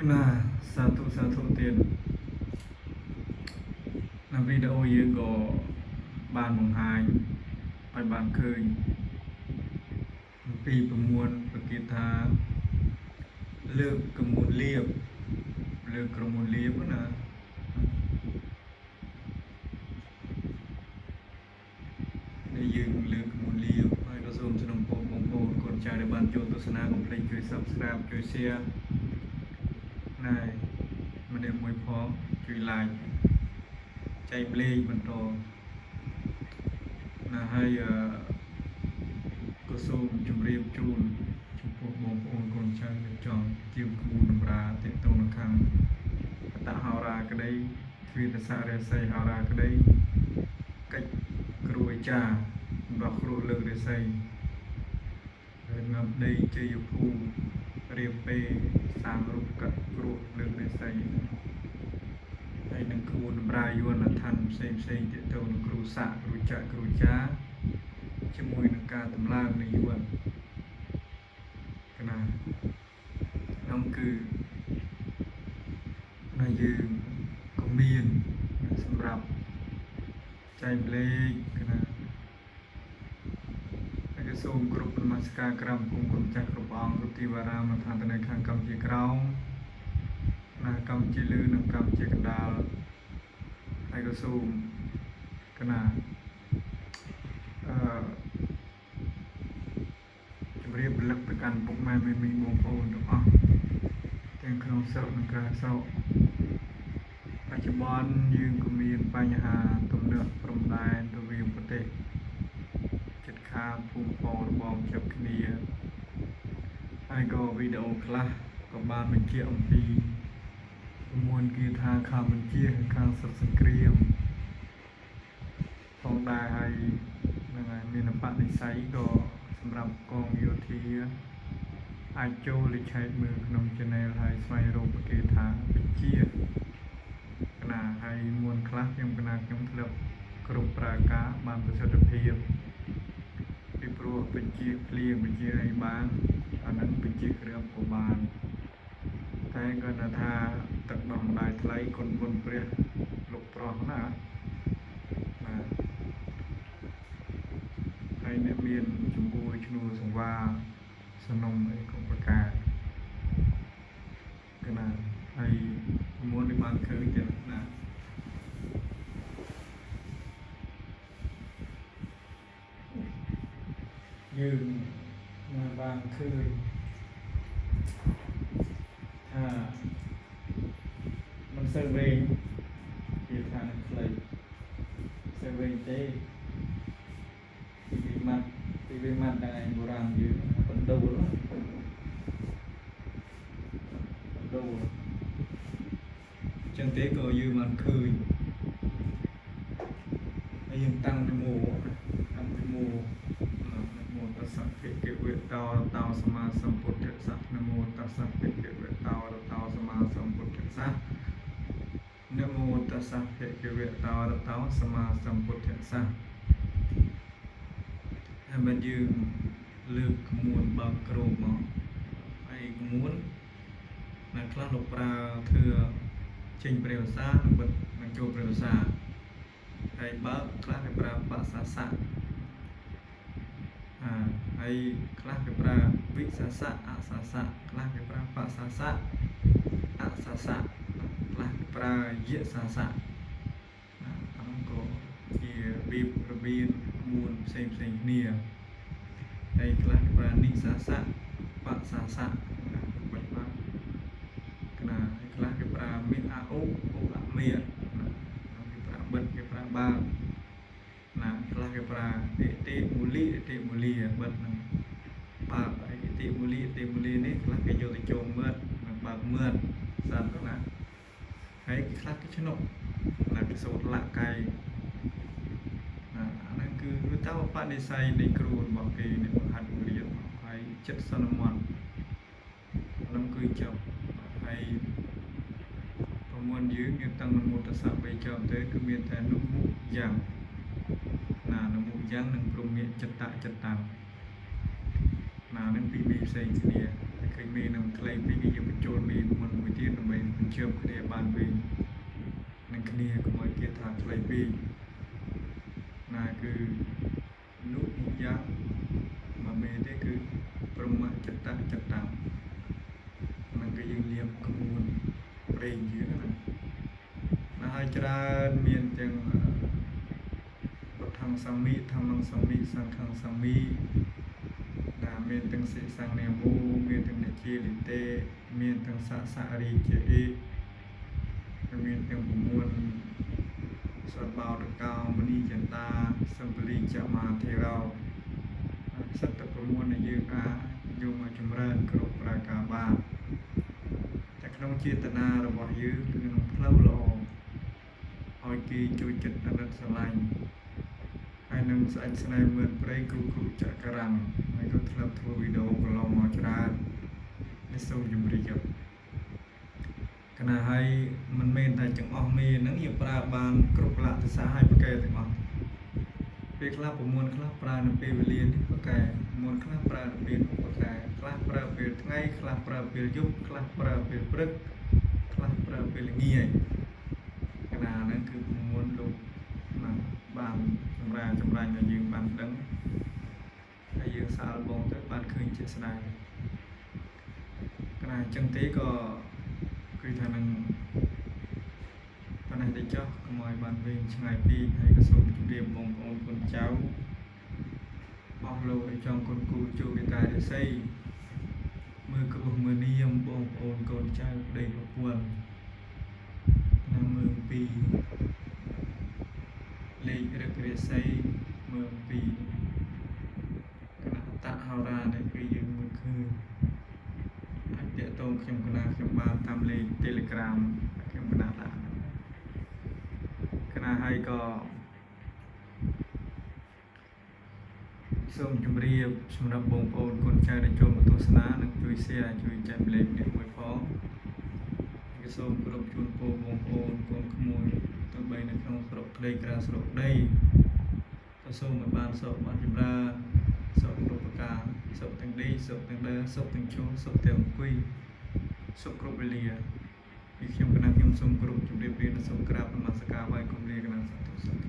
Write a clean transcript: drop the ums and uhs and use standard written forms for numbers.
ណាសាធុសាធុទៀតនៅវីដេអូយើងក៏បានបង្ហាញឲ្យបានឃើញអំពីប្រមួនប្រគាថាលើកកមូលលៀបលើកក្រមូលលៀបណាដែលយើងលើកកមូលលៀបហើយក៏សូមសំណូមពរបងប្អូនកូនចៅដែលបានចូលទស្សនាកុំភ្លេចជួយ Subscribe ជួយ Share ណែម្នាក់មួយផងជួយ Like ចែកម្លែកបន្តណាហើយអឺក៏សូមជម្រាបជូនចំពោះបងប្អូនកូនចៅដែលចង់ជាមក្បួនតម្រាទាក់ទងនឹងខាងអតហោរាក្តីទ្វាទសាររាសីហោរាក្តីកិច្ចគ្រួចារបស់គ្រូលើករាសីហើយងាប់ដីជ័យភូមិរៀបពេសាងរូបកគ្រោះលើករាសីហើយនឹងក្បួនតម្រាយួនឋានផ្សេងផ្សេងទាក់ទងនឹងគ្រូសាក់គ្រូចក្រគ្រូចាជាមួយនឹងការតម្លើងនៃយួនកណានោះគឺណាយើងក៏មានសម្រាប់ចែកម្លែកកណាហើយក៏សូមគ្រប់នមស្ការក្រមគុំគុំចាស់គ្រប់អង្គគ្រប់ទីវារាមឋានទៅនៅខាងកម្ពុជាក្រោមណាកម្ពុជាលើនិងកម្ពុជាកណ្ដាលហើយក៏សូមកណាអឺជម្រាបរលឹកទៅកាន់ពុកម៉ែមេមីបងប្អូនទាំងអស់ទាំងក្នុងស្រុកនិងក្រៅស្រុកបច្ចុប្បន្នយើងក៏មានបញ្ហាទំនាស់ព្រំដែនរវាងប្រទេសជិតខាងភូមិផងរបងជាប់គ្នាហើយក៏វីដេអូខ្លះក៏បានបញ្ជាក់អំពីប្រមួនគាថាខាងបញ្ជាខាងសិទ្ធិសង្គ្រាមផងដែរហើយនឹងហើយមានបនិស្ស័យក៏សម្រាប់កងយោធាអាចចូលលេខឆែកមើលក្នុង Channel ហើយស្វែងរកប្រគេថាបញ្ជាកណាហើយមួនខ្លះខ្ញុំកណាខ្ញុំធ្លាប់គ្រប់ប្រើការបានប្រសិទ្ធភាពពីព្រោះបញ្ជាភ្លៀងបញ្ជាអីបានអាហ្នឹងបញ្ជាគ្រឿងក៏បានតែគាត់ថាទឹកដោះម្ដាយថ្លៃគុណបុណ្យព្រះលោកប្រុសណាបាទហើយអ្នកមានជំនួយឈ្នួលសង្វាសនំអីក៏ប្រការកណាហើយមុននេះបានឃើញទៀតណាយើងមកបានឃើញថាមិនសូវវែងជាថានឹងខ្លីសូវវែងទេពីវិមត្តពីវិមត្តដែលបុរាណយើងបណ្ដូលបណ្ដូលចឹងទេក៏យើងបានឃើញហើយយើងតាំងនមោតាំងនមោនមោតស្សៈភិក្ខវេតោតោសម្មាសម្ពុទ្ធស្សៈនមោតស្សៈភិក្ខវេតោតោសម្មាសម្ពុទ្ធស្សៈនមោតស្សៈភិក្ខវេតោតោសម្មាសម្ពុទ្ធស្សៈហើយបើយើងលើកក្មួយបើកគ្របមកហើយក្មួយអ្នកខ្លះលោកប្រើធ្វើចេញព្រះវស្សានិងបិទនឹងចូលព្រះវស្សាហើយបើកខ្លះគេប្រើបសាសៈអាហើយខ្លះគេប្រើវិសាសៈអសាសៈខ្លះគេប្រើបសាសៈអសាសៈខ្លះគេប្រើយៈសាសៈណាអានោះក៏ជារបៀបរបៀនក្បួនផ្សេងផ្សេងគ្នាហើយខ្លះគេប្រើនិសាសៈបសាសៈណាបិទបាទកណាហើយខ្លះគេប្រើមិអឧឧអមេណាគេប្រើបិទគេប្រើបើកណាខ្លះគេប្រើអិតិមូលីអិតិមូលីបិទហ្នឹងបើកអិតិមូលីអិតិមូលីនេះខ្លះគេយកទៅចូលមើតនិងបើកមើតសិនណាហើយខ្លះគេឆ្នុកណាគេសូត្រលកៃណាអាហ្នឹងគឺវាតាមបនិស្ស័យនៃគ្រូរបស់គេអ្នកបង្ហាត់បង្រៀនមកហើយចិត្តសន្មត់ហ្នឹងគឺចប់ហើយប្រមួនយើងយើងតាំងនមោតស្សៈបីចប់ទៅគឺមានតែនុមុយ៉ាងណានុមុយ៉ាងនិងព្រមចិត្តចិត្តតាំងណានឹងពីរមេផ្សេងគ្នាតែឃើញមេនឹងខ្លីពីរគេយើងបញ្ចូលមេមុនមួយ ទៀតដើម្បីបញ្ជើបគ្នាបានវិញនឹងគ្នាកុំឲ្យគេថាខ្លីពេកណាគឺនុនិយ៉ាងមកមេទេគឺព្រមចិត្តចិត្តតាំងហ្នឹងគឺយើងលៀបក្បួនប្រេងយើងណាណាហើយច្រើនមានទាំងពុទ្ធੰសមិធម្មងសមិសង្ឃੰសមិណាមានទាំងសិសង្ឃនាមូមានទាំងអ្នកជាលិតេមានទាំងសសរីជាអេមានទាំង9សតបោតកោមនីចន្តាសម្ពលីចមាធិរោសិតតែ9ដែលយើងអាចយកមកចម្រើនគ្រប់ប្រការបានតែក្នុងចេតនារបស់យើងគឺក្នុងផ្លូវល្អឲ្យគេជួយចិត្តអាណិតស្រឡាញ់ហើយនឹងស្អិតស្នេហ៍មើលព្រៃគ្រូគ្រូចក្រាំងហើយក៏ធ្លាប់ធ្វើវីដេអូកន្លងមកច្រើននេះសូមជម្រាបកណាហើយមិនមែនតែទាំងអស់មេហ្នឹងយើងប្រើបានគ្រប់កលៈទេសៈហើយប្រកែទាំងអស់ពេលខ្លះ9ខ្លះប្រើនៅពេលវេលានេះប្រកែ9ខ្លះប្រើនៅពេលនោះប្រកែខ្លះប្រើពេលថ្ងៃខ្លះប្រើពេលយប់ខ្លះប្រើពេលព្រឹកខ្លះប្រើពេលល្ងាចកណាហ្នឹងគឺ9លោកណាបានចម្រើនចម្រាញ់ឲ្យយើងបានដឹងហើយយើងសាលបងទៅបានឃើញជាក់ស្ដែងកណាអញ្ចឹងទេក៏គឺថានឹងប៉ុណ្ណេះទៅចុះកុំឲ្យបានវែងឆ្ងាយពេកហើយក៏សូមជម្រាបបងប្អូនកូនចៅអស់លោកឲ្យចង់គុណគូជួបតារិស័យមើលក្បោះមើលនាមបងប្អូនកូនចៅប្តីប្រពន្ធណាមើលពីលេខរឹករិស័យមើលពីគណៈតហោរានេះគឺយើងមើលឃើញអាចតាក់ទងខ្ញុំកណាខ្ញុំបានតាមលេខ Telegram ខ្ញុំកណាដាក់កណាហើយក៏សូមជម្រាបសម្រាប់បងប្អូនកូនចៅដែលចូលមកទស្សនានិងជួយ share ជួយចែកម្លែកអ្នកមួយផងក៏សូមគោរពជូនពរបងប្អូនកូនក្មួយទោះបីនៅក្នុងស្រុកក្ដីក្រៅស្រុកក្ដីក៏សូមឲ្យបានសុខបានចម្រើនសុខគ្រប់ប្រការសុខទាំងដេកសុខទាំងដើរសុខទាំងឈរសុខទាំងអង្គុយសុខគ្រប់វេលាពីខ្ញុំកណាខ្ញុំសូមគោរពជម្រាបលានិងសូមក្រាបនមស្ការវ៉ៃគុំលាកណាសាធុសាធុ